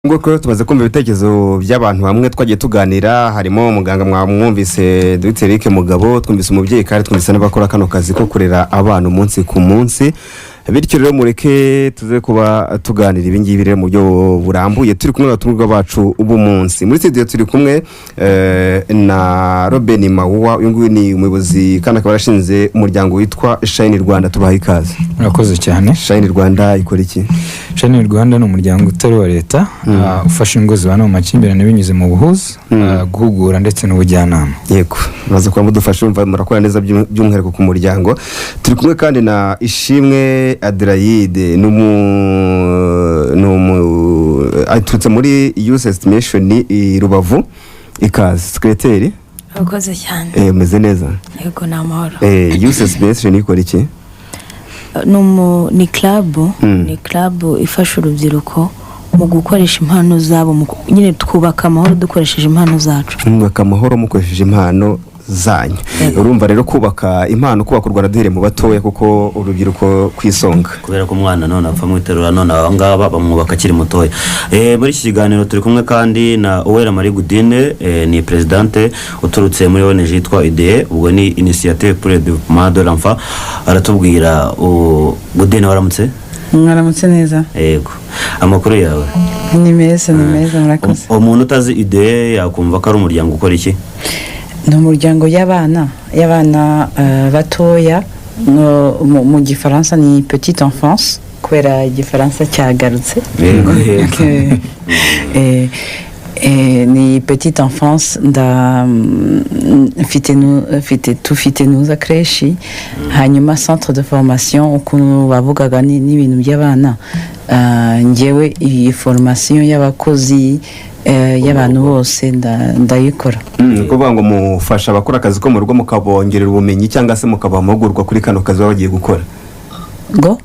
Nguko tumaze kumva ibitekerezo by'abantu bamwe twagiye tuganira, harimo muganga mwamwumvise, Dr Eric Mugabo, twumvise umubyeyi, kandi twumvise n'abakora kano kazi ko kurera abana umunsi ku munsi. Bityo rero mureke tuze kuba tuganira ibi ngibi rero mu buryo burambuye, turi kumwe n'abatumirwa bacu b'umunsi. Muri studio turi kumwe na Robin Mawuwa. Uyu nguyu ni umuyobozi kandi akaba yarashinze umuryango witwa Shine Rwanda. Tubaha ikaze. Murakoze cyane. Shine Rwanda ikora iki? Shine Rwanda ni umuryango utari uwa leta, ufasha ingo zibana mu makimbirane binyuze mu buhuza, guhugura ndetse n'ubujyanama. Yego, muraza kuba mudufasha. Urumva murakora neza, by'umwihariko ku muryango. Turi kumwe kandi na Ishimwe Adelaide, ni aturutse muri Youth Estimation i Rubavu. Ikaze, secretary. Urakoze cyane. Umeze neza? Yego, ni amahoro. Youth Estimation ikora iki? Ni club, ni club ifasha urubyiruko mu gukoresha impano zabo, nyine twubaka amahoro dukoresheje impano zacu. Mwubaka amahoro mukoresheje impano zanyu. Yego. Urumva rero kubaka impano, kubaka u Rwanda duhereye mu batoya, kuko urubyiruko ku isonga. Kubera ko umwana none apfa mu iterura, none aba ngaba bamwubaka akiri mutoya. Muri iki kiganiro turi kumwe kandi na Uwera Marie Gudine, ni présidente uturutse muri ONG yitwa IDE, ubwo ni Initiative pour le Développement de l'Enfant. Aratubwira. Gudine, waramutse? Mwaramutse neza. Yego, amakuru yawe? Ni meza, ni meza, murakoze. Umuntu utazi IDE yakumva ko ari umuryango ukora iki? Ni umuryango y'abana batoya. Mu gifaransa ni petite enfance, kubera igifaransa cyagarutse. Yego. Ni petite enfance. Nda mfite mfite tufite nuza crèche, hanyuma centre de formation, ukuntu bavugaga n'ibintu by'abana. Njyewe iyi formation y'abakozi, y'abantu bose ndayikora. Ni ukuvuga ngo mufasha abakora akazi ko mu rugo, mukabongerera ubumenyi cyangwa se mukabaha amahugurwa kuri kano kazi baba bagiye gukora? Ngo?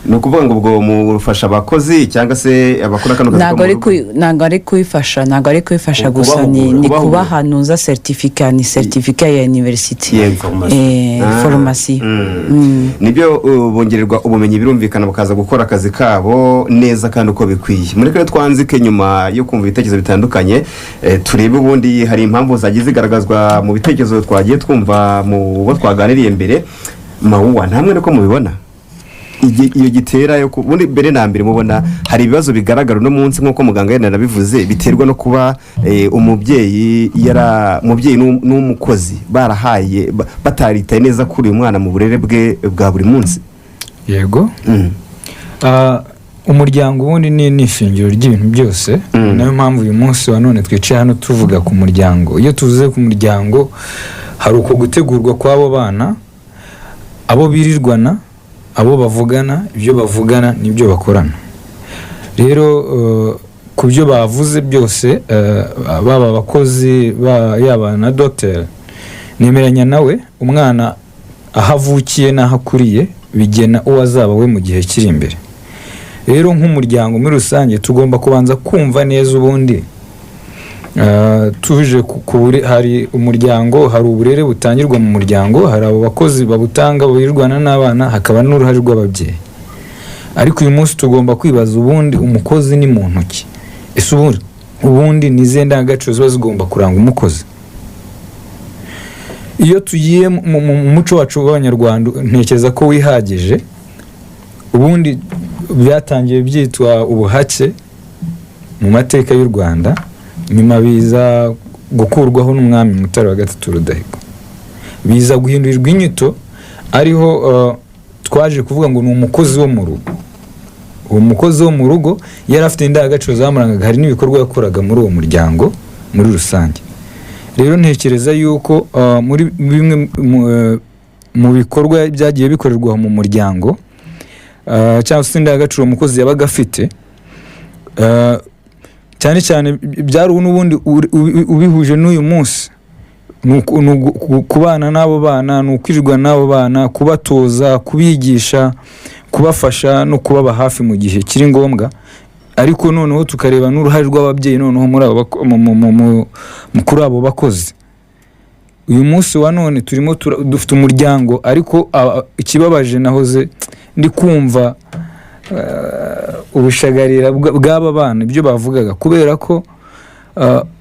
Ni ukuvuga ngo ubwo mufasha abakozi cyangwa se abakora kano kazi ko Ntabwo mu ari rugo? Ntabwo ari kubifasha, ntabwo ari kubifasha gusa, Kubahugura, ni kubahugura. kubahanuza certificat, ni certificat ya university. Formation. Nibyo, bongererwa ubumenyi, birumvikana, bakaza gukora akazi kabo neza kandi uko bikwiye. Muri rero twanzike nyuma yo kumva ibitekerezo bitandukanye, turebe ubundi hari impamvu zagiye zigaragazwa mu bitekerezo twagiye twumva mu bo twaganiriye mbere. Mawuwa, ntamwe niko mubibona? Iyo gitera yo ubundi mbere na mbere mubona hari ibibazo bigaragara uno munsi, nk'uko muganga yenda yarabivuze, biterwa no kuba umubyeyi yara umubyeyi n'umukozi barahaye bataritaye neza kuri uyu mwana mu burere bwe bwa buri munsi? Yego. Umuryango ubundi ni ishingiro ry'ibintu byose. Niyo mpamvu uyu munsi wa none twicaye hano tuvuga ku muryango. Iyo tuvuze ku muryango, hari uko gutegurwa kw'abo bana, abo birirwana, abo bavugana, ibyo bavugana n'ibyo bakorana. Rero ku byo bavuze byose, baba abakozi, yaba na dogiteri, nemeranya nawe. Umwana aho avukiye n'aho akuriye bigena uwo azaba we mu gihe kiri imbere. Rero nk'umuryango muri rusange tugomba kubanza kumva neza ubundi, tuje hari umuryango, hari uburere butangirwa mu muryango, hari abo bakozi babutanga birirwana n'abana, hakaba n'uruhare rw'ababyeyi. Ariko uyu munsi tugomba kwibaza ubundi umukozi ni muntu ki? Ese ubundi ni izihe ndangagaciro ziba zigomba kuranga umukozi? Iyo tugiye mu muco wacu w'Abanyarwanda, ntekereza ko wihagije. Ubundi byatangiye byitwa ubuhake mu mateka y'u Rwanda, nyuma biza gukurwaho n'umwami Mutara wa Gatatu Rudahigwa, biza guhindurirwa inyito, ariho twaje kuvuga ngo ni umukozi wo mu rugo. Uwo mukozi wo mu rugo yari afite indangagaciro zamurangaga, hari n'ibikorwa yakoraga muri uwo muryango muri rusange. Rero ntekereza yuko muri bimwe mu bikorwa byagiye bikorerwa mu muryango, cyangwa se indangagaciro umukozi yabaga afite, cyane cyane byari n'ubundi ubihuje n'uyu munsi, ni kubana n'abo bana, ni ukwirirwa n'abo bana, kubatoza, kubigisha, kubafasha no kubaba hafi mu gihe kiri ngombwa. Ariko noneho tukareba n'uruhare rw'ababyeyi noneho muri abo kuri abo bakozi. Uyu munsi wa none turimo dufite umuryango, ariko ikibabaje nahoze ndi kumva ubushagarira bw'aba bana, ibyo bavugaga, kubera ko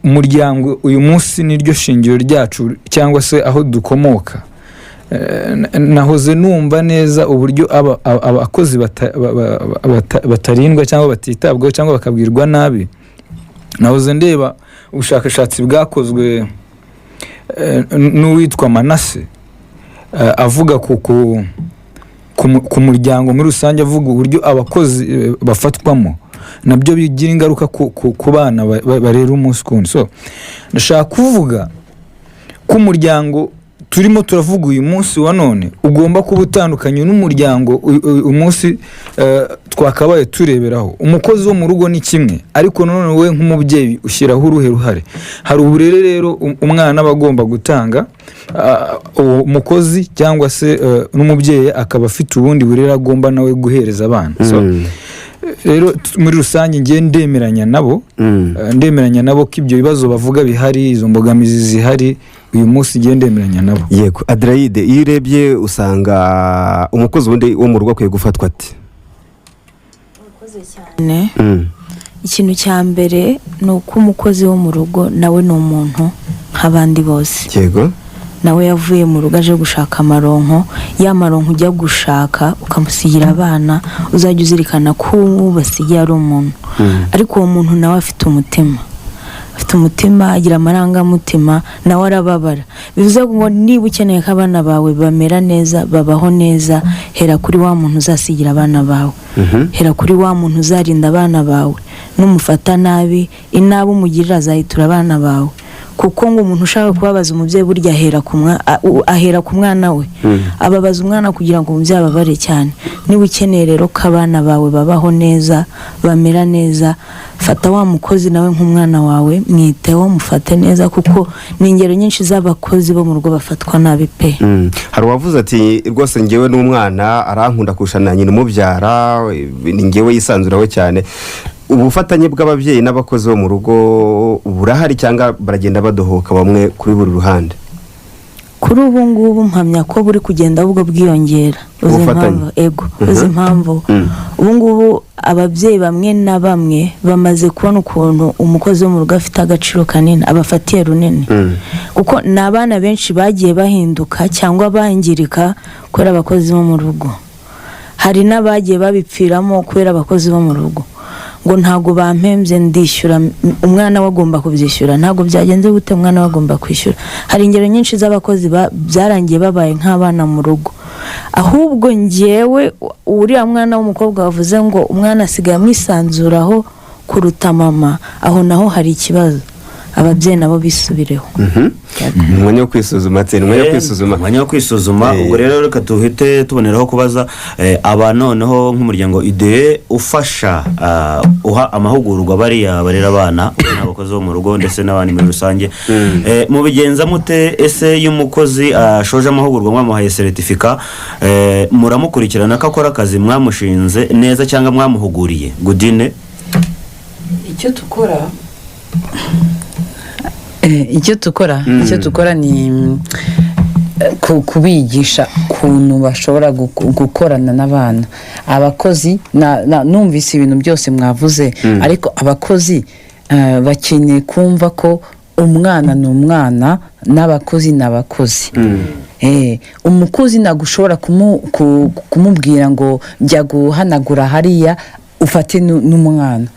umuryango uyu munsi niryo shingiro ryacu cyangwa se aho dukomoka. Nahoze numva neza uburyo abakozi batarindwa cyangwa batitabwaho cyangwa bakabwirwa nabi. Nahoze ndeba ubushakashatsi bwakozwe n'uwitwa Manase, avuga ku muryango muri rusange, avuga uburyo abakozi bafatwamo, nabyo bigira ingaruka ku bana barera umunsi ku wundi. So ndashaka kuvuga ko umuryango turimo turavuga uyu munsi wa none ugomba kuba utandukanye n'umuryango umunsi twakabaye tureberaho. Umukozi wo mu rugo ni kimwe, ariko nanone we nk'umubyeyi ushyiraho uruhe ruhare? Hari uburere rero umwana aba agomba gutanga, uwo mukozi cyangwa se n'umubyeyi akaba afite ubundi burere agomba nawe guhereza abana. So, rero muri rusange ngiye ndemeranya nabo. Ndemeranya nabo ko ibyo bibazo bavuga bihari, izo mbogamizi zihari uyu munsi, ngiye ndemeranya nabo. Yego, Adelaide, iyo urebye usanga umukozi ubundi wo mu rugo akwiye gufatwa ati? Cyane. Ikintu cya mbere ni uko umukozi wo mu rugo nawe ni umuntu nk'abandi bose. Nawe yavuye mu rugo aje gushaka amaronko. Ya maronko ujya gushaka ukamusigira abana, uzajya uzirikana ko uwo basigiye ari umuntu. Ariko uwo muntu nawe afite umutima, afite umutima, agira amarangamutima, nawe arababara. Bivuze ngo niba ukeneye ko abana bawe bamera neza, babaho neza, hera kuri wa muntu uzasigira abana bawe. Hera kuri wa muntu uzarinda abana bawe. Numufata nabi, inabi umugirira azayitura abana bawe, kuko ngo umuntu ushaka kubabaza umubyeyi burya ahera ku mwana we. Ababaza umwana kugira ngo umubyeyi ababare cyane. Niba ukeneye rero ko abana bawe babaho neza, bamera neza, fata wa mukozi nawe nk'umwana wawe, mwiteho, mufate neza, kuko ni ingero nyinshi z'abakozi bo mu rugo bafatwa nabi pe. Hari uwavuze ati: "Rwose ngewe n'umwana arankunda kurusha na nyina umubyara, ni ngewe yisanzuraho cyane." Ubufatanye bw'ababyeyi n'abakozi bo mu rugo burahari cyangwa baragenda badohoka bamwe kuri buri ruhande? Kuri ubu ngubu mpamya ko buri kugenda ahubwo bwiyongera. Uzi Ubufatanye. impamvu? Ego, uzi impamvu? Ubu ngubu ababyeyi bamwe na bamwe bamaze kubona ukuntu umukozi wo mu rugo afite agaciro kanini, abafatiye runini, kuko ni abana benshi bagiye bahinduka cyangwa bangirika kubera abakozi bo mu rugo. Hari n'abagiye babipfiramo kubera abakozi bo mu rugo, ngo ntabwo bampembye, ndishyura, umwana we agomba kubyishyura, ntabwo byagenze gute, umwana we agomba kwishyura. Hari ingero nyinshi z'abakozi byarangiye babaye nk'abana mu rugo. Ahubwo ngewe uriya mwana w'umukobwa wavuze ngo umwana asigaye amwisanzuraho kuruta mama, aho naho hari ikibazo. Ababyeyi nabo bisubireho. Ni umwanya wo kwisuzuma tse, ni umwanya wo kwisuzuma. Umwanya wo kwisuzuma. Ubwo rero reka tuhite tuboneraho kubaza aba noneho nk'umuryango IDE ufasha, uha amahugurwa bariya barera abana, ubwo ni abakozi bo mu rugo ndetse n'abandi muri rusange. Mubigenza mute ese iyo umukozi ashoje amahugurwa, mwamuhaye certificat, muramukurikirana ko akora akazi mwamushinze neza cyangwa mwamuhuguriye, Gudine? Icyo dukora ni kubigisha ukuntu bashobora gukorana n'abana. Abakozi numvise ibintu byose mwavuze, ariko abakozi bakeneye kumva ko umwana ni umwana n'abakozi ni abakozi. Umukozi ntabwo ushobora kumubwira ngo jya guhanagura hariya ufate n'umwana.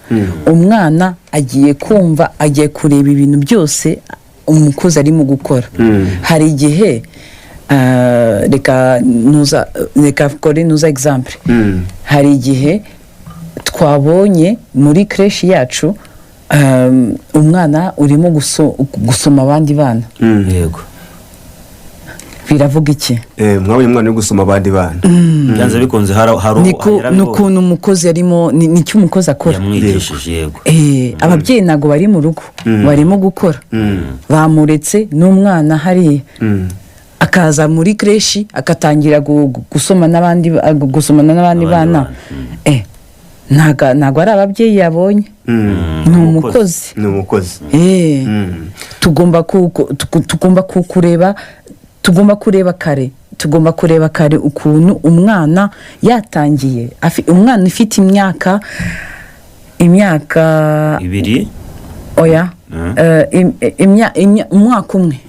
Umwana agiye kumva, agiye kureba ibintu byose umukozi arimo gukora. Hari igihe reka kore nuza exemple. Hari igihe twabonye muri crèche yacu umwana urimo gusoma abandi bana. Biravuga iki? Mwabonye umwana uri gusoma abandi bana. Byanze bikunze hari Ni ukuntu umukozi arimo, nicyo umukozi akora. Yamwigishije, yego. Ababyeyi ntabwo bari mu rugo, barimo gukora, bamuretse n'umwana hariya, akaza muri crèche agatangira gusoma n'abandi gusomana n'abandi Abandi bana. bana. Ntabwo ari ababyeyi yabonye, ni umukozi. Ni umukozi. Tugomba kureba, tugomba kureba kare. Tugomba kureba kare ukuntu umwana yatangiye. Umwana ufite imyaka 2. Oya. Umwaka umwe.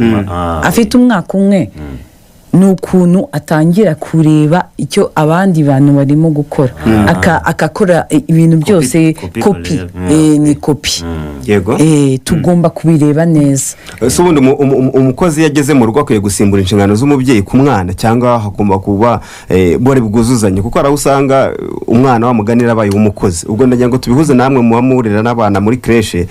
Afite umwaka umwe, ni ukuntu atangira kureba icyo abandi bantu barimo gukora. Akakora ibintu byose. Kopi. Kopi. Kopi. Ni kopi. Tugomba kubireba neza. Ese ubundi umukozi iyo ageze mu rugo akwiye gusimbura inshingano z'umubyeyi ku mwana, cyangwa hagomba kuba bore bwuzuzanye? Kuko hari aho usanga umwana wamuganira abaye uw'umukozi. Ubwo ndagira ngo tubihuze namwe muba murera n'abana muri crèche,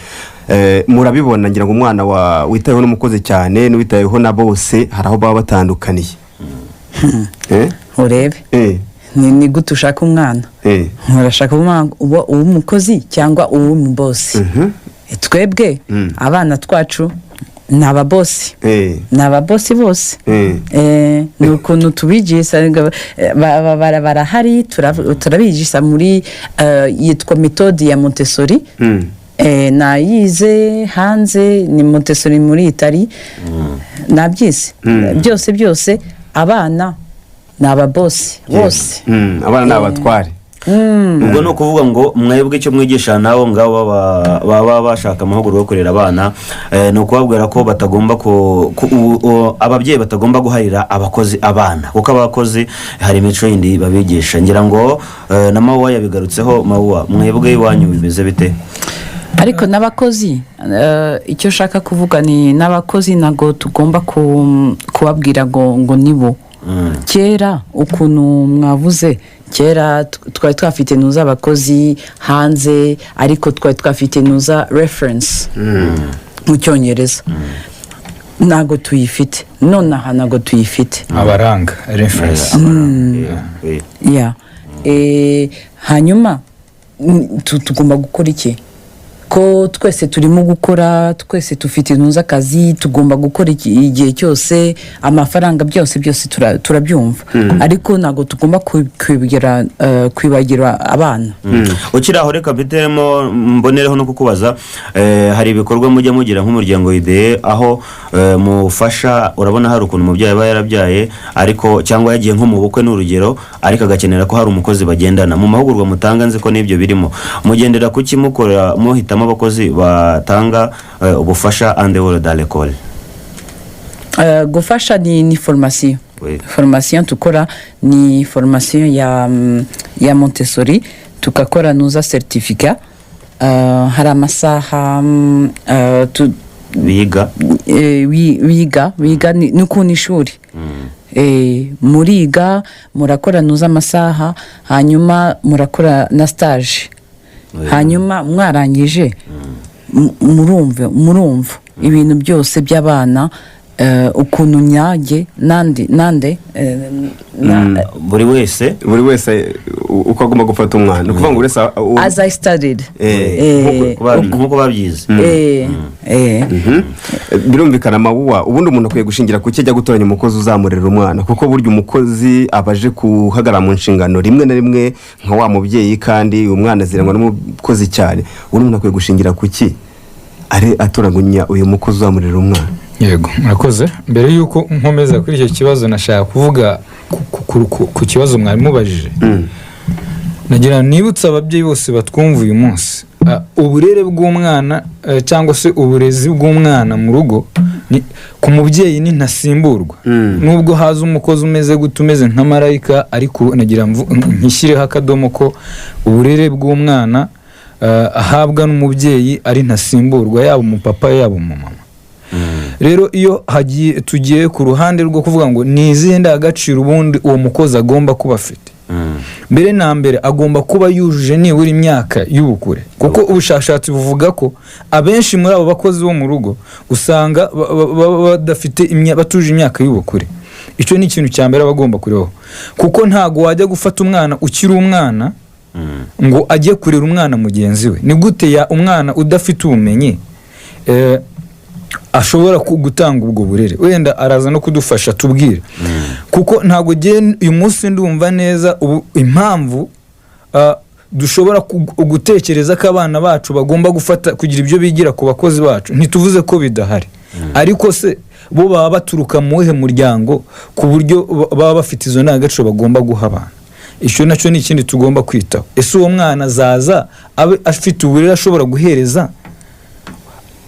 murabibona. Ngira ngo umwana witaweho n'umukozi cyane n'uwitaweho na bose, hari aho baba batandukaniye. Urebe. Ni gute ushaka umwana? Urashaka umwana uba uw'umukozi cyangwa uw'umubosi? Twebwe abana twacu ni ababosi. Ni ababosi bose. Ni ukuntu tubigisha, barahari, turabigisha muri yitwa méthode ya Montessori. Nayize hanze, ni Montessori muri Itali, nabyize byose byose. Abana ni ababosi bose. Abana ni abatware. Ubwo ni ukuvuga ngo mwebwe icyo mwigisha nabo ngabo baba bashaka amahugurwa yo kurera abana, ni ukubabwira ko batagomba ababyeyi batagomba guharira abakozi abana, kuko abakozi hari imico yindi babigisha. Ngira ngo na Mawuwa yabigarutseho. Mawuwa, mwebwe iwanyu bimeze bite? Ariko n'abakozi, icyo nshaka kuvuga ni n'abakozi ntabwo tugomba kubabwira ngo nibo. Kera ukuntu mwavuze, kera twari twafite nuza abakozi hanze, ariko twari twafite nuza reference mu Cyongereza. Ntabwo tuyifite nonaha, ntabwo tuyifite. Abaranga, reference. Ya. Hanyuma tugomba gukora iki, ko twese turimo gukora, twese dufite intuza akazi, tugomba gukora igihe cyose, amafaranga, byose byose turabyumva, ariko ntabwo tugomba kwibagira abana. Ukiri aho, reka mbiteremo mbonereho no kukubaza, hari ibikorwa mujya mugira nk'umuryango IDE aho mufasha? Urabona hari ukuntu umubyeyi aba yarabyaye ariko, cyangwa yagiye nko mu bukwe ni urugero, ariko agakenera ko hari umukozi bagendana. Mu mahugurwa mutanga, nzi ko n'ibyo birimo, mugendera kuki mukora, muhitamo abakozi batanga ubufasha en dehors de l'école? Gufasha ni formation. Formation tukora ni formation ya Montessori, tukakora nuza certificat. Hari amasaha biga. Wiga ni ukuntu ishuri. Muriga, murakora nuza amasaha, hanyuma murakora na stage. Hanyuma mwarangije, murumva ibintu byose by'abana, ukuntu nyage nande nande Buri wese. Buri wese uko agomba gufata umwana, ni ukuvuga ngo buri wese As I studied. Nk'uko babyize. Birumvikana. Mawuwa, ubundi umuntu akwiye gushingira ku cyo ajya gutoranya umukozi uzamurera umwana, kuko burya umukozi aba aje guhagarara mu nshingano rimwe na rimwe nka wa mubyeyi, kandi umwana aziranwa n'umukozi cyane. Ubundi umuntu akwiye gushingira ku ki ari atoranya uyu mukozi uzamurera umwana? Yego, murakoze. Mbere y'uko nkomeza kuri icyo kibazo, nashaka kuvuga ku kibazo mwari mubajije. Nagira ngo nibutse ababyeyi bose batwumva uyu munsi, uburere bw'umwana, cyangwa se uburezi bw'umwana mu rugo ku mubyeyi ni ntasimburwa. Nubwo haza umukozi umeze gute, umeze nka marayika, ariko nagira nkishyireho akadomo ko uburere bw'umwana ahabwa n'umubyeyi ari ntasimburwa, yaba umupapa, yaba umumama. Rero iyo hagiye, tugiye ku ruhande rwo kuvuga ngo ni izihe ndangagaciro ubundi uwo mukozi agomba kuba afite, mbere na mbere agomba kuba yujuje nibura imyaka y'ubukure, kuko ubushakashatsi buvuga ko abenshi muri abo bakozi bo mu rugo usanga badafite batuje imyaka y'ubukure. Icyo ni ikintu cya mbere aba agomba kurebaho, kuko ntabwo wajya gufata umwana ukiri umwana ngo ajye kurera umwana mugenzi we. Ni gute ya umwana udafite ubumenyi ashobora gutanga ubwo burere? Wenda araza no kudufasha tubwire, kuko ntabwo ngiye uyu munsi ndumva neza ubu impamvu dushobora gutekereza ko abana bacu bagomba gufata, kugira ibyo bigira ku bakozi bacu. Ntituvuze ko bidahari, ariko se Bo baba baturuka mu wuhe muryango ku buryo baba bafite izo ndangagaciro bagomba guha abana? Icyo nacyo ni ikindi tugomba kwitaho. Ese uwo mwana azaza abe afite uburere ashobora guhereza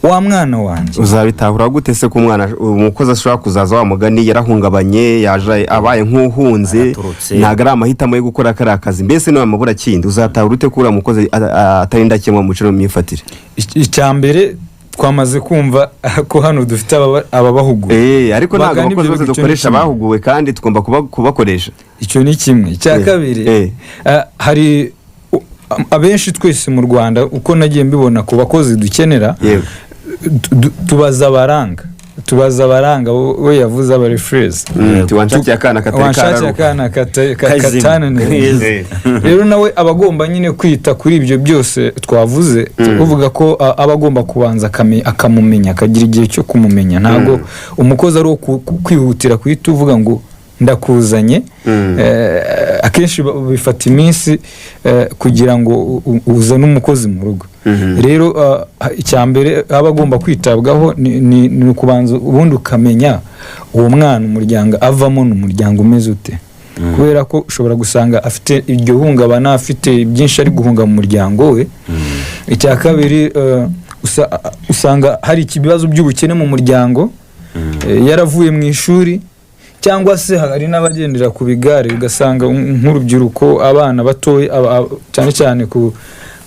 wa mwana wanjye? Uzabitahura gute se ko umwana umukozi ashobora kuzaza, wa mugani, yarahungabanye, yaje abaye nk'uhunze, Aratorotse. ntabwo ari amahitamo yo gukora kariya kazi, mbese niba amabura kindi, uzatahura ute ko uriya mukozi atari indakemwa mu mico no mu myifatire? Icya mbere, twamaze kumva ko hano dufite ababahugura. Ariko ntabwo Bagana abakozi ibyo bose icyo ni dukoresha kimwe. bahuguwe, kandi tugomba kubakoresha. Icyo ni kimwe. Icya kabiri, hari abenshi twese mu Rwanda, uko nagiye mbibona ku bakozi dukenera, tubaza abaranga, we yavuze aba referees. Tiwanshakiye akana katari wanshakiye kararuka. Akana Kazima. katananiwe. Rero nawe aba agomba nyine kwita kuri ibyo byose twavuze, uvuga ko aba agomba kubanza akamumenya, akagira igihe cyo kumumenya. Ntabwo umukozi ari uwo kwihutira guhita uvuga ngo ndakuzanye. Akenshi bifata iminsi kugira ngo uzane umukozi mu rugo. Rero icya mbere aba agomba kwitabwaho ni ukubanza ubundi ukamenya uwo mwana, umuryango avamo ni umuryango umeze ute, kubera ko ushobora gusanga afite iryo hungabana, afite byinshi ari guhunga mu muryango we. Icya kabiri, usanga hari ibibazo by'ubukene mu muryango, yaravuye mu ishuri, cyangwa se hari n'abagendera ku bigare, ugasanga nk'urubyiruko, abana batoya, cyane cyane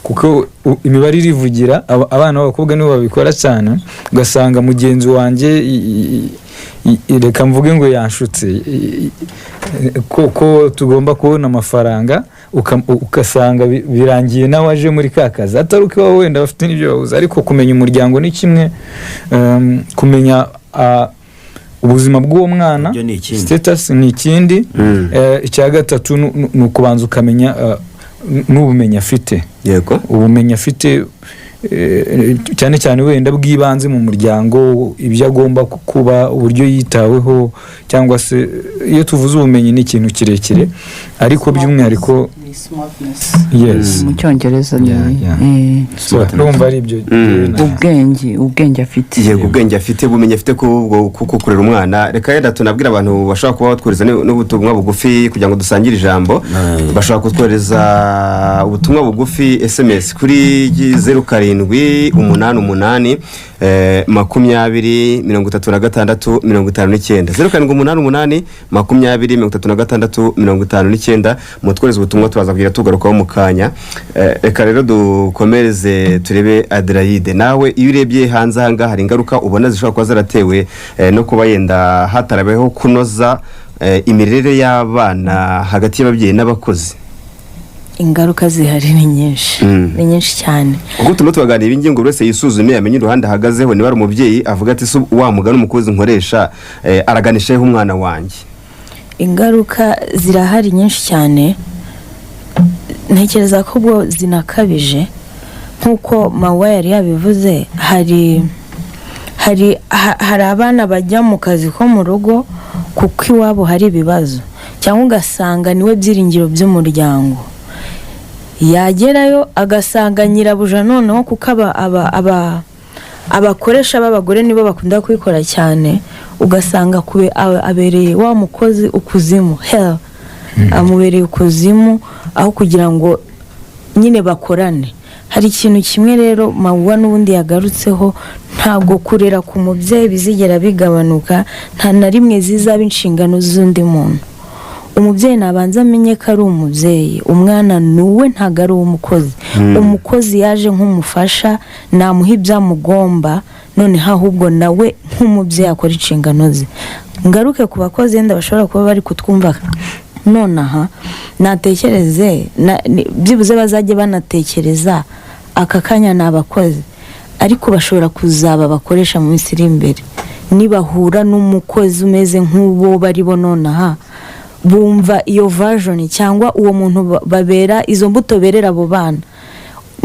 kuko imibare irivugira, abana b'abakobwa nibo babikora cyane. Ugasanga mugenzi wanjye, reka mvuge ngo yanshutse, ko tugomba kubona amafaranga, ugasanga birangiye nawe aje muri ka kazi, atari uko iwabo wenda bafite n'ibyo babuze. Ariko kumenya umuryango ni kimwe, kumenya ubuzima bw'uwo mwana, Ibyo ni ikindi. status, ni ikindi. Icya gatatu ni ukubanza ukamenya n'ubumenyi afite, ubumenyi afite, cyane cyane wenda bw'ibanze mu muryango, ibyo agomba kuba, uburyo yitaweho, cyangwa se iyo tuvuze ubumenyi ni ikintu kirekire, ariko by'umwihariko Ni smartness. Yes. Mu Cyongereza ni Yeah. So, ndumva ari ibyo. Ubwenge afite. Yego, ubwenge afite, ubumenyi afite kuko kurera umwana. Reka yenda tunabwire abantu bashobora kuba batwohereza n'ubutumwa bugufi kugira ngo dusangire ijambo. Bashobora kutwohereza ubutumwa bugufi, SMS, kuri 0788 20 36 59, 0788 20 36 59. Mutwohereza ubutumwa, turaza kugira tugarukaho mu kanya. Reka rero dukomereze turebe Adelaide. Nawe iyo urebye hanze aha ngaha, hari ingaruka ubona zishobora kuba zaratewe no kuba yenda hatarabayeho kunoza imirere y'abana hagati y'ababyeyi n'abakozi? Ingaruka zihari ni nyinshi, ni nyinshi cyane. Kuko turimo tubaganira ibingibi ngo buri wese yisuzume, amenye uruhande ahagazeho. Niba ari umubyeyi, avuga ati: "Se wa mugani, umukozi nkoresha araganisha hehe umwana wanjye?" Ingaruka zirahari nyinshi cyane, ntekereza ko ubwo zinakabije nk'uko Mawa yari yabivuze. Hari abana bajya mu kazi ko mu rugo kuko iwabo hari ibibazo, cyangwa ugasanga niwe byiringiro by'umuryango, yagerayo agasanga nyirabuja noneho, kuko aba abakoresha b'abagore nibo bakunda kubikora cyane, ugasanga abereye wa mukozi ukuzimu, hell, amubereye ukuzimu aho kugira ngo nyine bakorane. Hari ikintu kimwe rero Mawuwa n'ubundi yagarutseho: ntabwo kurera ku mubyeyi bizigera bigabanuka, nta na rimwe zizaba inshingano z'undi muntu. Umubyeyi nabanza amenye ko ari umubyeyi, umwana ni uwe, ntabwo ari uw'umukozi. Umukozi yaje nk'umufasha, namuha ibyamugomba, noneho ahubwo nawe nk'umubyeyi akora inshingano ze. Ngaruke ku bakozi yenda bashobora kuba bari kutwumva nonaha, natekereze byibuze bazajye banatekereza aka kanya ni abakozi, ariko bashobora kuzaba abakoresha mu minsi iri imbere. Nibahura n'umukozi umeze nk'uwo bari bo nonaha, bumva iyo version cyangwa uwo muntu babera izo mbuto, berera abo bana,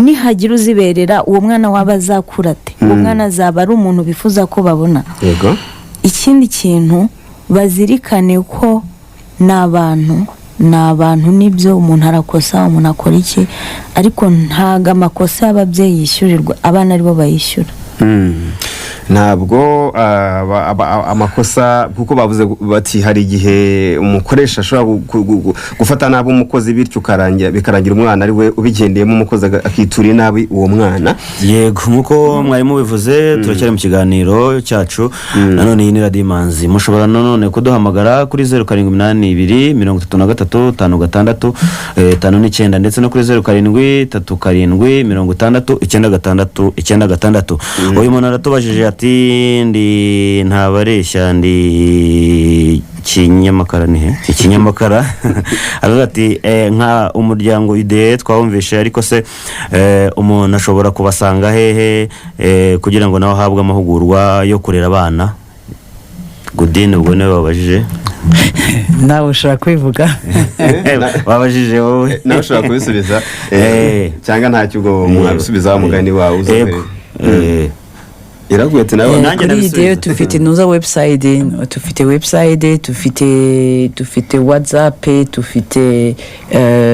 nihagira uziberera uwo mwana, waba azakura ate? Uwo mwana azaba ari umuntu bifuza ko babona? Ikindi kintu bazirikane ko ni abantu, ni abantu, nibyo, umuntu arakosa, umuntu akora iki, ariko ntabwo amakosa y'ababyeyi yishyurirwa abana, aribo bayishyura. Ntabwo amakosa, kuko bavuze bati hari igihe umukoresha ashobora gufata nabi umukozi, bityo bikarangira umwana ari we ubigendeyemo, umukozi akitura inabi uwo mwana. Yego, nk'uko mwari mubivuze, turacyari mu kiganiro cyacu. Nanone iyi ni Radiyo Imanzi. Mushobora nanone kuduhamagara kuri 0782335659, ndetse no kuri 0737609696. Uyu muntu aratubajije ati: "Ndi ntabareshya, ndi Kinyamakara." Ni he Ikinyamakara? Aravuga ati: "Nka umuryango IDE twawumvishe, ariko se umuntu ashobora kubasanga hehe kugira ngo nawe ahabwe amahugurwa yo kurera abana?" Gudine, ubwo niwe babajije. Nawe ushobora kubivuga. Babajije wowe. Nawe ushobora kubisubiza cyangwa ntacyo, ubwo mwabisubiza wa mugani wawe uza. Yego. Iraguye ati nawe Nanjye Kuri ndabisubiza. IDE dufite nuza website, dufite website, dufite WhatsApp, dufite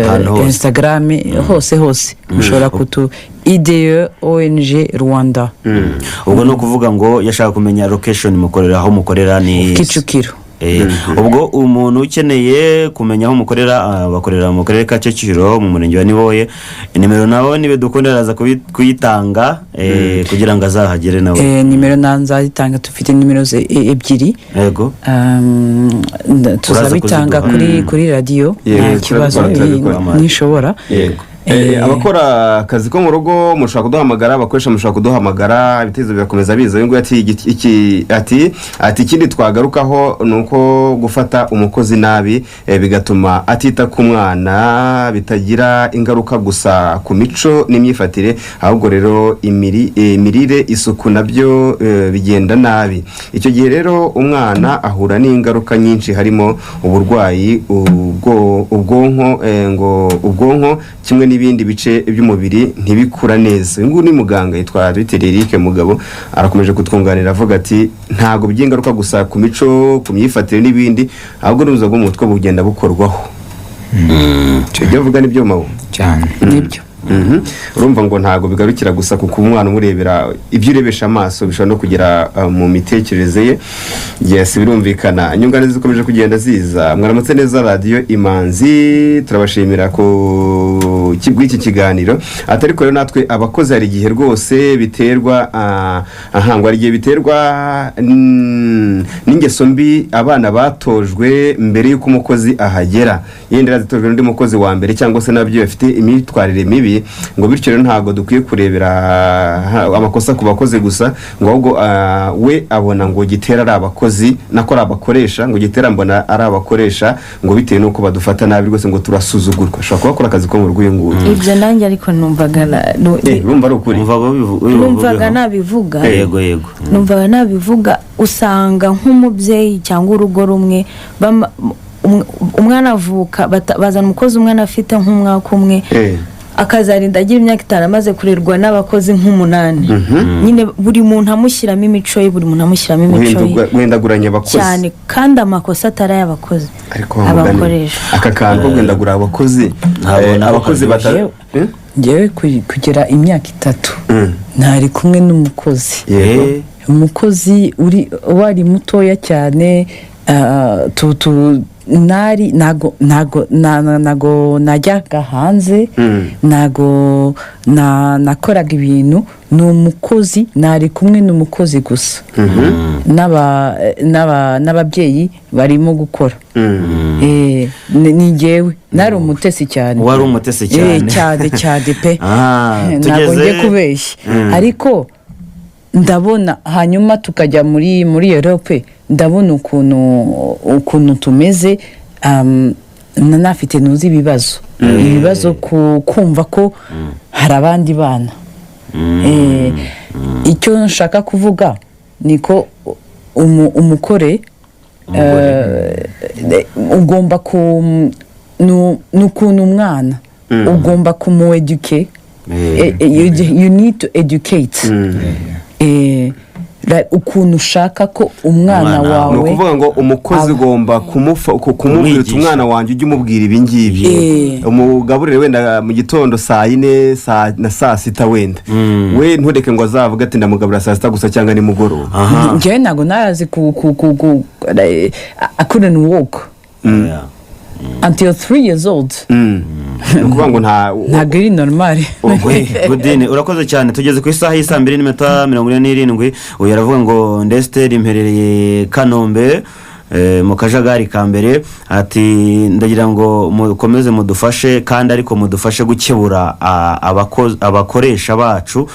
Ahantu hose. Instagram, hose hose mushobora kutu IDE ONG Rwanda. Ubwo ni ukuvuga ngo yashaka kumenya location mukorera, aho mukorera ni Kicukiro. Ubwo umuntu ukeneye kumenya aho mukorera, bakorera mu karere ka Kicukiro, mu murenge wa Niboye. Nimero nawe nibe dukunda araza kuyitanga kugira ngo azahagere nawe. Nimero nzayitanga, dufite nimero ebyiri. Tuzabitanga kuziduha. kuri radiyo, Yego, nta kibazo. turabikora, turabikora. Nishobora. Yego. Abakora akazi ko mu rugo mushobora kuduhamagara, abakoresha mushobora kuduhamagara, ibitekerezo birakomeza biza. Uyu nguyu ati ati ikindi twagarukaho ni uko gufata umukozi nabi bigatuma atita ku mwana, bitagira ingaruka gusa ku mico n'imyifatire, ahubwo rero imirire, isuku nabyo bigenda nabi. Icyo gihe rero umwana ahura n'ingaruka nyinshi, harimo uburwayi, ubwonko ngo ubwonko kimwe n'ibindi bice by'umubiri ntibikura neza. Uyu nguyu ni muganga, yitwa Dr Eric Mugabo, arakomeje kutwunganira avuga ati ntabwo bigira ingaruka gusa ku mico, ku myifatire n'ibindi, ahubwo n'ubuzima bwo mu mutwe bugenda bukorwaho. Ibyo avuga nibyo, mabu? Cyane. Nibyo. Urumva ngo ntabwo bigarukira gusa ku kuba umwana umurebera, ibyo urebesha amaso bishobora no kugera mu mitekerereze ye. Yes, birumvikana. Inyunganizi zikomeje kugenda ziza. "Mwaramutse neza Radiyo Imanzi, turabashimira ku bw'iki kiganiro." Atari rero natwe abakozi hari igihe rwose biterwa, aha ngo hari igihe biterwa n'ingeso mbi abana batojwe mbere y'uko umukozi ahagera, yenda yarazitojwe n'undi mukozi wa mbere cyangwa se n'ababyeyi bafite imyitwarire mibi. Ngo bityo rero ntabwo dukwiye kurebera amakosa ku bakozi gusa, ngo ahubwo we abona ngo gitera ari abakozi, nako ari abakoresha, ngo gitera mbona ari abakoresha, ngo bitewe n'uko badufata nabi rwose, ngo turasuzugurwa. Ashobora kuba akora akazi ko mu rugo uyu nguyu. Ibyo nanjye ariko numvaga Urumva ari ukuri. Umva numvaga ubivugaho. nabivuga. Yego yego. Numvaga nabivuga. Usanga nk'umubyeyi cyangwa urugo rumwe umwana avuka, bazana umukozi umwana afite nk'umwaka umwe, akazarinda agira imyaka 5 amaze kurerwa n'abakozi nk'umunani. Nyine buri muntu amushyiramo imico ye, buri muntu amushyiramo imico ye. Guhindaguranya abakozi. Cyane, kandi amakosa atari ay'abakozi, Ariko wa mugani, abakoresha. aka kantu ko guhindagura abakozi, Ntabwo nako abakozi bata karyoshye. Ngewe kugera imyaka 3 ntari kumwe n'umukozi. Umukozi uri wari mutoya cyane, nari ntago najyaga hanze, ntago nakoraga ibintu, ni umukozi, nari kumwe n'umukozi gusa n'ababyeyi barimo gukora. Ni njyewe nari umutesi cyane. Wari umutesi cyane. Cyane cyane pe. Ntabwo ngiye kubeshya, ariko ndabona hanyuma tukajya muri Europe, ndabona ukuntu tumeze, nanafite nuzi ibibazo kumva ko hari abandi bana. Icyo nshaka kuvuga ni ko umukore ugomba ku ni ukuntu umwana ugomba kumueduke. You need to educate. Like, ukuntu ushaka ko umwana Umwana. Ni wawe ukuvuga ngo umukozi ugomba kumubwira uti Kumwigisha. "Umwana wanjye, ujye umubwira ibi ngibi, umugaburire wenda mu gitondo saa 4 na saa 6 wenda, we ntureke ngo azavuge ati ndamugaburira saa 6 gusa cyangwa nimugoroba." Njyewe ntabwo narazi ku I couldn't walk until 3 years old. Ni ukuvuga ngo nta Ntabwo iri normal. Godine, urakoze cyane. Tugeze ku isaha y'i saa 2 n'iminota 47. Uyu aravuga ngo ndesiteri mperereye Kanombe, mu Kajagari ka mbere, ati ndagira ngo mukomeze mudufashe kandi ariko mudufashe gukebura abakoresha bacu.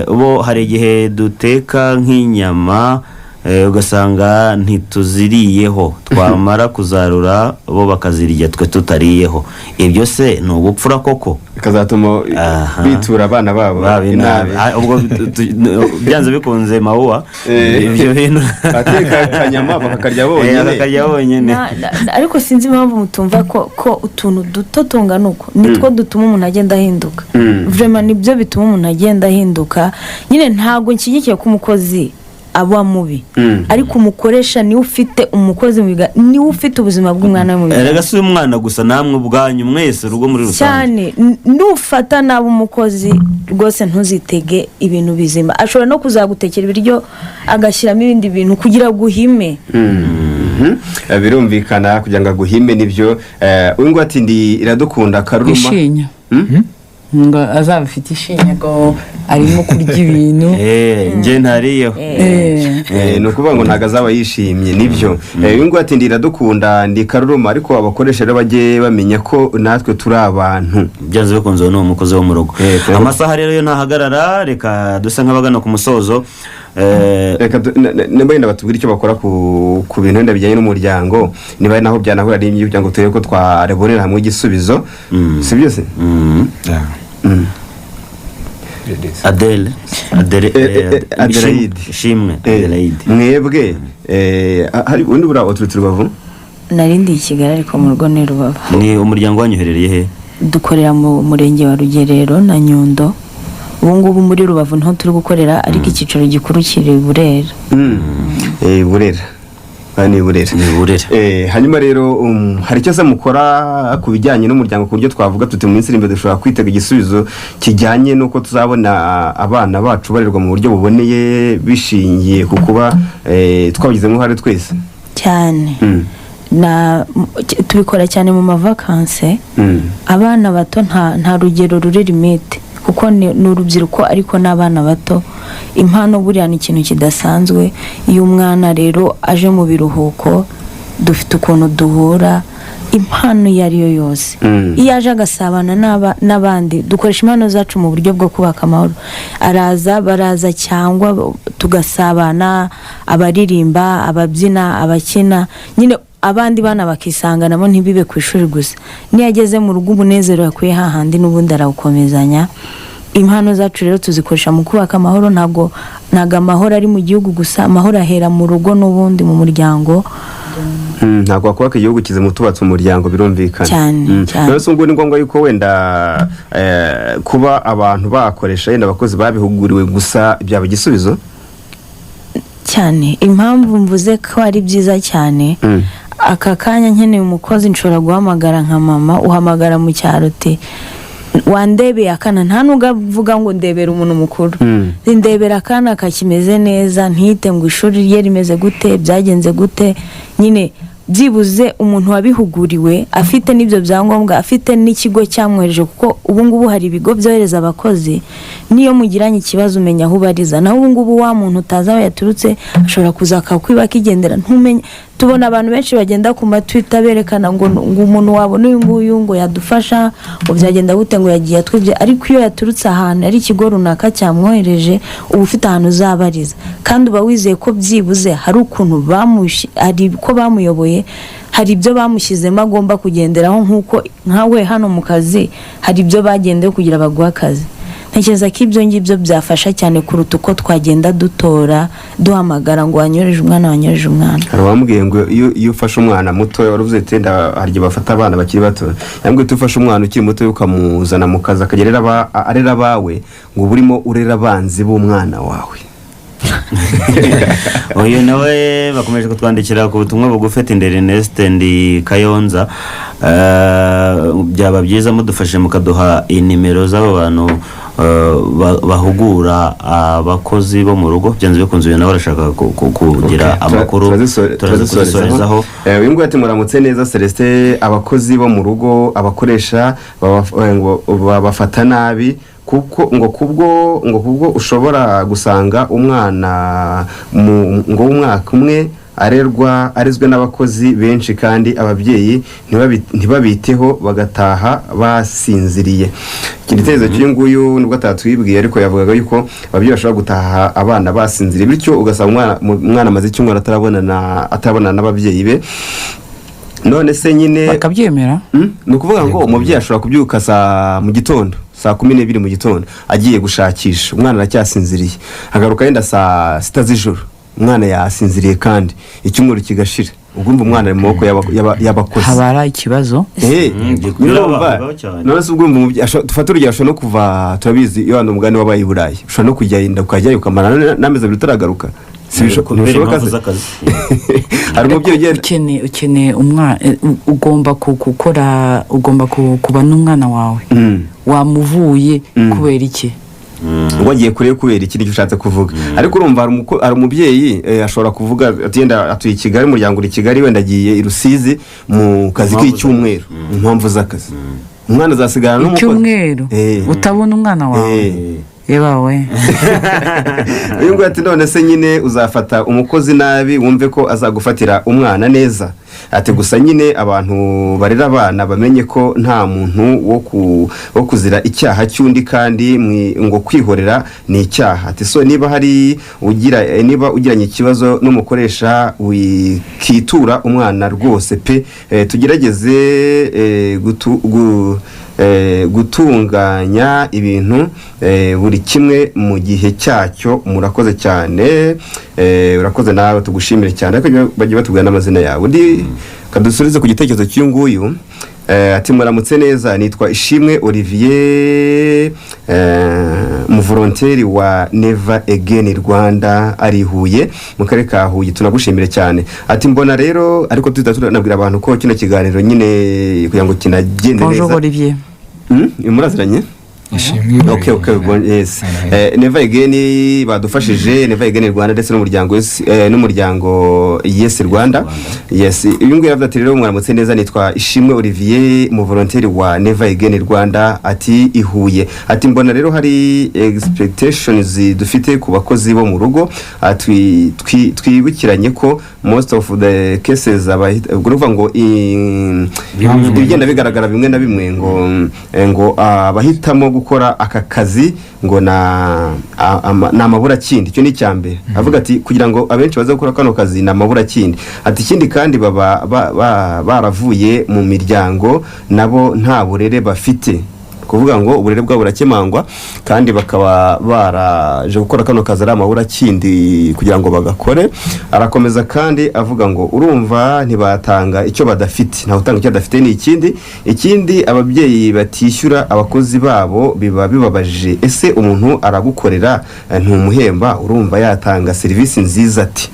Bo hari igihe duteka nk'inyama, ugasanga ntituziriyeho, twamara kuzarura bo bakazirya twe tutariyeho. Ibyo se ni ubupfura koko? Bikazatuma bitura abana babo Baba inabi. inabi. Ah, ubwo byanze bikunze mawuwa ibyo bintu Bateka akanyama bakakarya bonyine. Bakakarya bonyine. Ariko sinzi impamvu mutumva ko utuntu duto tungana uko nitwo dutuma umuntu agenda ahinduka. Vraiment, nibyo bituma umuntu agenda ahinduka nyine. Ntabwo nshyigikiye ko umukozi aba mubi, ariko umukoresha niwe ufite umukozi mu biga, niwe ufite ubuzima bw'umwana we mu biganza. Erega si umwana gusa, namwe ubwanyu mwese, urugo muri rusange. Cyane. Nufata nabi umukozi rwose, ntuzitege ibintu bizima. Ashobora no kuzagutekera ibiryo agashyiramo ibindi bintu kugira ngo uhime. Birumvikana, kugira ngo aguhime nibyo. Uyu nguyu ati ndi Iradukunda Karuruma. Ishinya, ngo azaba afite ishinya ngo arimo kurya ibintu. Njye ntariyeho. Ni ukuvuga ngo ntabwo azaba yishimye nibyo. Uyu nguyu ati ndi Iradukunda, ndi Karuruma, ariko abakoresha rero bajye bamenya ko natwe turi abantu. Byanze bikunze uwo ni umukozi wo mu rugo. Amasaha rero yo ntahagarara, reka dusa nk'abagana ku musozo. Reka wenda batubwire icyo bakora ku bintu wenda bijyanye n'umuryango, niba ari naho byanahura n'ibyo, kugira ngo turebe ko twarebonera hamwe igisubizo, si byose? Mm. Adele, Adele, Adelaide. Ishimwe Adelaide. Mwebwe hari ubundi buriya uturutse Rubavu? Narindi i Kigali, ariko mu rugo ni Rubavu. Ni umuryango wanyu uherereye he? Dukorera mu murenge wa Rugerero na Nyundo. Ubu ngubu muri Rubavu niho turi gukorera, ariko icyicaro gikuru kiri i Burera. Burera. Ah, ni Burera. Ni Burera. Hanyuma rero hari icyo se mukora ku bijyanye n'umuryango, ku buryo twavuga tuti mu minsi iri imbere dushobora kwitega igisubizo kijyanye n'uko tuzabona abana bacu barerwa mu buryo buboneye, bishingiye ku kuba twabigizemo uruhare twese? Cyane. Na tubikora cyane mu mavakanse. Abana bato nta rugero ruri limite, kuko ni urubyiruko ariko n'abana bato. Impano buriya ni ikintu kidasanzwe. Iyo umwana rero aje mu biruhuko, dufite ukuntu duhura, impano iyo ari yo yose, iyo aje agasabana n'abandi, dukoresha impano zacu mu buryo bwo kubaka amahoro. Araza, baraza cyangwa tugasabana, abaririmba, ababyina, abakina, nyine abandi bana bakisanga nabo, ntibibe ku ishuri gusa. Niyo ageze mu rugo, umunezero yakuye hahandi n'ubundi arawukomezanya. Impano zacu rero tuzikoresha mu kubaka amahoro. Ntabwo amahoro ari mu gihugu gusa, amahoro ahera mu rugo n'ubundi mu muryango. Ntabwo wakubaka igihugu kizima utubatse umuryango, birumvikana. Cyane, cyane. Rero si ubwo ni ngombwa yuko wenda kuba abantu bakoresha wenda abakozi babihuguriwe gusa byaba igisubizo? Cyane. Impamvu mvuze ko ari byiza cyane, aka kanya nkeneye umukozi, nshobora guhamagara nka mama uhamagara mu cyaro uti wandebeye akana, nta nubwo avuga ngo ndebera umuntu mukuru, ndebera akana kakimeze neza, ntite ngo ishuri rye rimeze gute, byagenze gute. Nyine byibuze umuntu wabihuguriwe, afite n'ibyo byangombwa, afite n'ikigo cyamwohereje, kuko ubu ngubu hari ibigo byohereza abakozi, n'iyo mugiranye ikibazo umenya aho ubariza. Naho ubu ngubu wa muntu utazi aho yaturutse ashobora kuza akakwiba akigendera, ntumenye. Tubona abantu benshi bagenda ku matwita berekana ngo umuntu wabona uyu nguyu ngo yadufasha, ngo byagenda gute, ngo yagiye atwibye. Ariko iyo yaturutse ahantu ari ikigo runaka cyamwohereje, uba ufite ahantu uzabariza, kandi uba wizeye ko byibuze hari ukuntu hari ko bamuyoboye, hari ibyo bamushyizemo agomba kugenderaho, nk'uko nkawe hano mu kazi hari ibyo bagendeyeho kugira baguhe akazi. Ntekereza ko ibyo ngibyo byafasha cyane kuruta uko twagenda dutora, duhamagara ngo wanyoreje umwana, wanyoreje umwana. Hari uwambwiye ngo iyo ufashe umwana muto, wari uvuze ati wenda hari igihe bafata abana bakiri bato, yambwiye ati ufashe umwana ukiri muto ukamuzana mu kazi akajya arera abawe, ngo uba urimo urera abanzi b'umwana wawe. Uyu nawe bakomeje kutwandikira ku butumwa bugufi ati: "Ndere Ernest, ndi Kayonza. Byaba byiza mudufashe mukaduha inimero z'abo bantu bahugura abakozi bo mu rugo." Byanze bikunze uyu nawe arashaka kugira Okay, amakuru. Turaza kuzisorezaho. Uyu nguyu ati: "Muramutse neza Celestin. Abakozi bo mu rugo abakoresha ngo babafata nabi, kuko ngo kubwo ushobora gusanga umwana ngo w'umwaka umwe arerwa, arezwe n'abakozi benshi, kandi ababyeyi ntibabiteho, bagataha basinziriye." Iki gitekerezo cy'uyu nguyu nubwo atatwibwiye, ariko yavugaga yuko ababyeyi bashobora gutaha abana basinziriye, bityo ugasanga umwana amaze icyumweru atarabonana n'ababyeyi be. None se nyine Bakabyemera? Ni ukuvuga ngo umubyeyi ashobora kubyuka saa mu gitondo, saa 12 mu gitondo, agiye gushakisha, umwana aracyasinziriye, agaruka yenda saa 6 z'ijoro, umwana yasinziriye, kandi icyumweru kigashira. Ubwo urumva umwana ari mu maboko y'abakozi. Haba hari ikibazo. Nyine urumva, Bibaho cyane. None se ubwo urumva umubyeyi dufate urugero, ashobora no kuva, turabizi iyo hano umugani wabaye i Burayi, ushobora no kujya yenda ukajyayo ukamara n'amezi 2 utaragaruka. Si Kubera ntibishoboka impamvu se? z'akazi. Hari umubyeyi ugenda Ukeneye umwana, ugomba gukora, ugomba kuba n'umwana wawe. Wamuvuye kubera iki? Wagiye kure kubera iki? Nicyo ushatse kuvuga. Ariko urumva hari umubyeyi, ashobora kuvuga ati yenda atuye i Kigali, umuryango uri i Kigali, wenda agiye i Rusizi mu kazi Impamvu k'icyumweru, mu mpamvu z'akazi, umwana azasigara n'umukozi. Icyumweru utabona umwana wawe? Yebawe! Uyu nguyu ati: "None se nyine uzafata umukozi nabi wumve ko azagufatira umwana neza?" Ati: "Gusa nyine abantu barera abana bamenye ko nta muntu wo kuzira icyaha cy'undi, kandi ngo kwihorera ni icyaha." Ati: "So niba hari ugira niba ugiranye ikibazo n'umukoresha, wikitura umwana rwose pe. Tugerageze gutunganya ibintu, buri kimwe mu gihe cyacyo. Murakoze cyane." Urakoze nawe, tugushimire cyane, ariko bajye batubwira n'amazina yawe. Undi kadusubize ku gitekerezo cy'uyu nguyu, ati: "Muramutse neza, nitwa Ishimwe Olivier, umuvolonteri wa Never Again Rwanda, ari i Huye, mu karere ka Huye." Tunagushimire cyane. Ati: "Mbona rero," ariko tuhita tunabwira abantu ko kino kiganiro nyine kugira ngo kinagende Bonjour neza. Olivier. Muraziranye? Ishimwe. Okay, bon, yes. Never Again badufashije, Never Again Rwanda ndetse n'umuryango Yes, n'umuryango Yes Rwanda. Yes, uyu nguyu yavuze ati: "Rero mwaramutse neza, nitwa Ishimwe Olivier, mu volontaire wa Never Again Rwanda," ati i Huye. Ati: "Mbona rero hari expectations dufite ku bakozi bo mu rugo. Twibukiranye ko most of the cases ubwo ni ukuvuga ngo ibigenda bigaragara bimwe na bimwe ngo abahitamo gukora aka kazi ngo ni amaburakindi." Icyo ni icya mbere. Avuga ati kugira ngo abenshi baze gukora kano kazi ni amaburakindi. Ati: "Ikindi kandi baba baravuye mu miryango, nabo nta burere bafite, kuvuga ngo uburere bwabo burakemangwa, kandi bakaba baraje gukora kano kazi ari amaburakindi kugira ngo bagakore." Arakomeza kandi avuga ngo urumva ntibatanga icyo badafite, ntawe utanga icyo adafite. Ni ikindi ababyeyi batishyura abakozi babo biba bibabaje. Ese umuntu aragukorera, ntumuhemba, urumva yatanga serivisi nziza ati?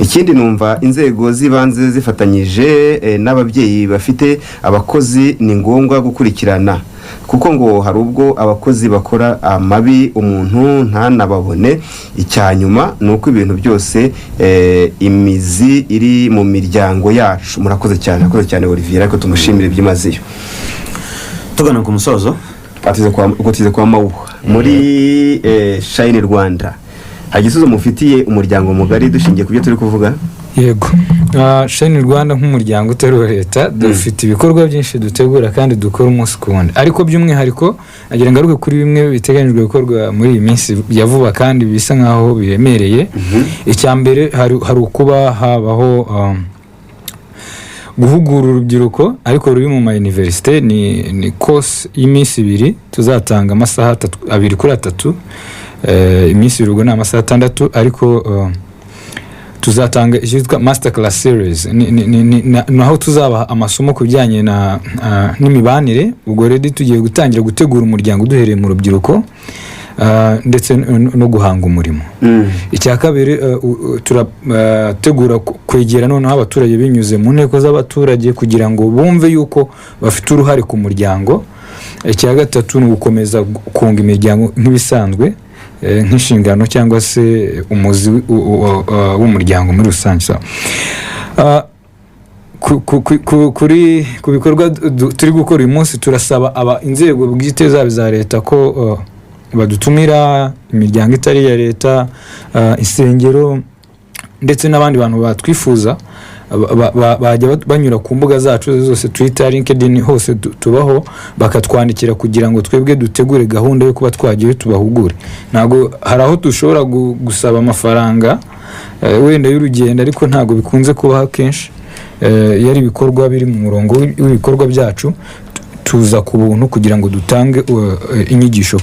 Ikindi numva inzego z'ibanze zifatanyije n'ababyeyi bafite abakozi, ni ngombwa gukurikirana, kuko ngo hari ubwo abakozi bakora amabi umuntu ntanababone. Icya nyuma ni uko ibintu byose imizi iri mu miryango yacu. Murakoze cyane. Murakoze cyane Olivier, ariko tumushimire byimazeyo. Tugana ku musozo. Ubwo tugeze kwa Mawuha muri Shine Rwanda. Hari igisubizo mufitiye umuryango mugari dushingiye ku byo turi kuvuga? Yego. Shine Rwanda nk'umuryango utari uwa leta dufite ibikorwa byinshi dutegura kandi dukora umunsi ku wundi, ariko by'umwihariko nagira ngo ngaruke kuri bimwe biteganyijwe gukorwa muri iyi minsi ya vuba kandi bisa nkaho biremereye. Icya mbere hari ukuba habaho guhugura urubyiruko ariko ruri mu ma université. Ni course y'iminsi 2, tuzatanga amasaha 3, 2 kuri 3. Iminsi 2 ubwo ni amasaha 6, ariko tuzatanga icyitwa master class series, naho tuzabaha amasomo ku bijyanye na n'imibanire. Ubwo rero tugiye gutangira gutegura umuryango duhereye mu rubyiruko. ndetse no guhanga umurimo. Icya kabiri, turategura kwegera noneho abaturage binyuze mu nteko z'abaturage kugira ngo bumve yuko bafite uruhare ku muryango. Icya gatatu ni ugukomeza kunga imiryango nk'ibisanzwe, nk'inshingano cyangwa se umuzi w'umuryango muri rusange. So, ku bikorwa turi gukora uyu munsi, turasaba aba inzego bwite zaba iza leta ko badutumira, imiryango itari iya leta, insengero ndetse n'abandi bantu batwifuza, bajya banyura ku mbuga zacu zose, Twitter, LinkedIn, hose tubaho, bakatwandikira kugira ngo twebwe dutegure gahunda yo kuba twagiye tubahugure. Ntabwo hari aho dushobora gusaba amafaranga wenda y'urugendo, ariko ntabwo bikunze kubaho kenshi. Iyo ari ibikorwa biri mu murongo w'ibikorwa byacu, tuza ku buntu kugira ngo dutange inyigisho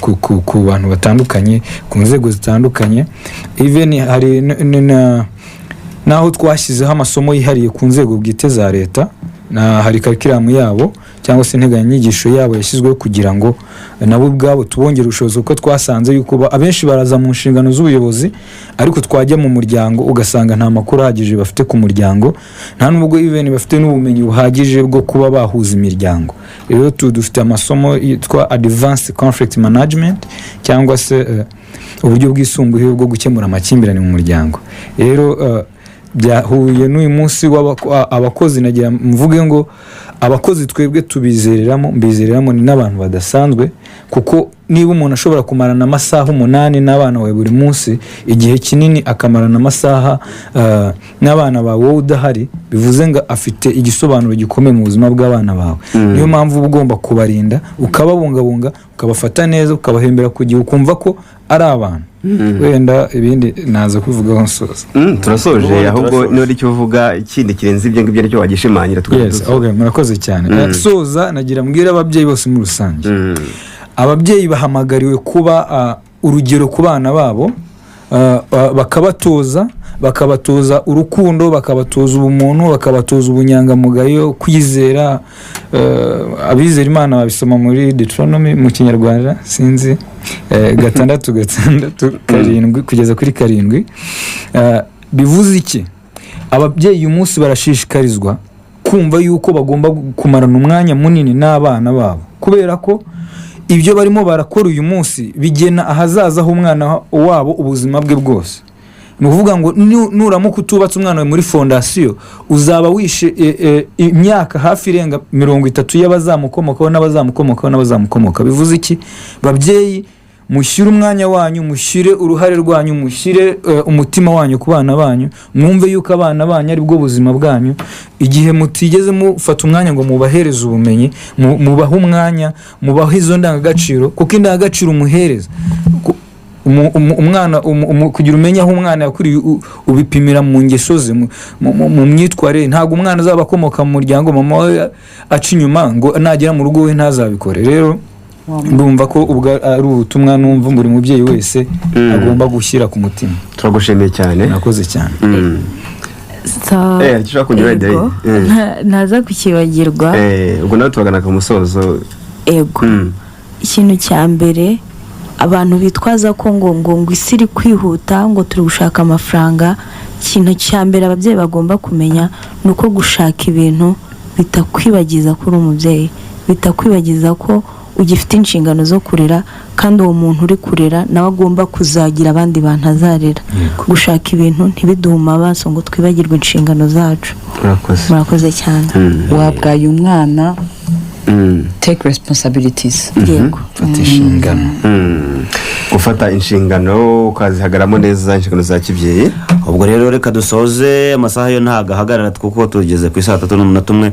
ku bantu batandukanye, ku nzego zitandukanye. Even hari n'aho twashyizeho amasomo yihariye ku nzego bwite za leta, na hari curriculum yabo cyangwa se integanyanyigisho yabo yashyizweho kugira ngo nabo ubwabo tubongere ubushobozi, kuko twasanze yuko abenshi baraza mu nshingano z'ubuyobozi, ariko twajya mu muryango ugasanga nta makuru ahagije bafite ku muryango, nta nubwo even bafite n'ubumenyi buhagije bwo kuba bahuza imiryango. Rero dufite amasomo yitwa advanced conflict management cyangwa se uburyo bwisumbuye bwo gukemura amakimbirane mu muryango. Rero byahuye n'uyu munsi abakozi. Nagira mvuge ngo abakozi twebwe tubizereramo, mbizereramo, ni n'abantu badasanzwe, kuko niba umuntu ashobora kumarana amasaha 8 n'abana bawe buri munsi, igihe kinini akamarana amasaha n'abana bawe wowe udahari, bivuze ngo afite igisobanuro gikomeye mu buzima bw'abana bawe. Niyo mpamvu uba ugomba kubarinda, ukababungabunga, ukabafata neza, ukabahembera ku gihe, ukumva ko ari abantu. Wenda ibindi naza kubivugaho nsoza. Turasoje. Ubundi Ahubwo turasoje. niba icyo uvuga ikindi kirenze ibyo ngibyo aricyo wagishimangira tukaba Yes, okay, murakoze cyane. Soza nagira mbwira ababyeyi bose muri rusange, ababyeyi bahamagariwe kuba urugero ku bana babo, bakabatoza urukundo, bakabatoza ubumuntu, bakabatoza ubunyangamugayo, kwizera. Abizera Imana babisoma muri Deuteronomy, mu Kinyarwanda sinzi, 6, 6, 7 kugeza kuri 7. Bivuze iki? Ababyeyi uyu munsi barashishikarizwa kumva yuko bagomba kumarana umwanya munini n'abana babo, kubera ko ibyo barimo barakora uyu munsi bigena ahazaza h'umwana wabo, ubuzima bwe bwose. Ni ukuvuga ngo nuramuka utubatse umwana wawe muri fondasiyo, uzaba wishe imyaka hafi irenga 30 y'abazamukomokaho n'abazamukomokaho n'abazamukomoka. Bivuze iki? Babyeyi, mushyire umwanya wanyu, mushyire uruhare rwanyu, mushyire umutima wanyu ku bana banyu, mwumve yuko abana banyu ari bwo buzima bwanyu. Igihe mutigeze mufata umwanya ngo mubahereze ubumenyi, mubahe umwanya, mubahe izo ndangagaciro, kuko indangagaciro umuhereza umwana kugira umenye aho umwana yakuriye, ubipimira mu ngeso ze, mu myitwarire. Ntabwo umwana azaba akomoka mu muryango mama we aca inyuma ngo nagera mu rugo we ntazabikore. Rero ndumva ko ubwo ari ubutumwa numva buri mubyeyi wese agomba gushyira ku mutima. Turagushimiye cyane. Murakoze cyane. Icyo ushaka kongera wenda, Ego. Ntaza kukibagirwa. Ubwo nawe tubagana ku musozo. Ego. Ikintu cya mbere, abantu bitwaza ko ngo isi iri kwihuta, ngo turi gushaka amafaranga, ikintu cya mbere ababyeyi bagomba kumenya ni uko gushaka ibintu bitakwibagiza ko uri umubyeyi, bitakwibagiza ko ugifite inshingano zo kurera, kandi uwo muntu uri kurera nawe agomba kuzagira abandi bantu azarera. Gushaka ibintu ntibiduhume amaso ngo twibagirwe inshingano zacu. Murakoze. Murakoze cyane. Wabwaye umwana, take responsibilities. Yego. Fata inshingano. Gufata inshingano ukazihagaramo neza, inshingano za kibyeyi. Ubwo rero reka dusoze, amasaha yo ntabwo ahagarara kuko tugeze ku isaa 3:01.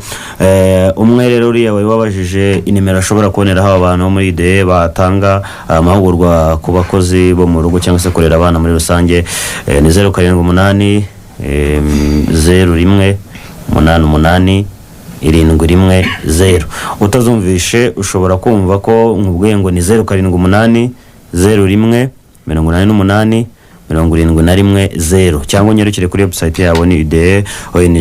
Umwe rero uriya wari wabajije inimero ashobora kuboneraho abantu bo muri IDE batanga amahugurwa ku bakozi bo mu rugo cyangwa se kurera abana muri rusange, ni 078 01 88 710. Utazumvishe ushobora kumva ko nkubwiye ngo ni 078 01 88 71 0, cyangwa unyarukire kuri website yabo ni IDE ONG.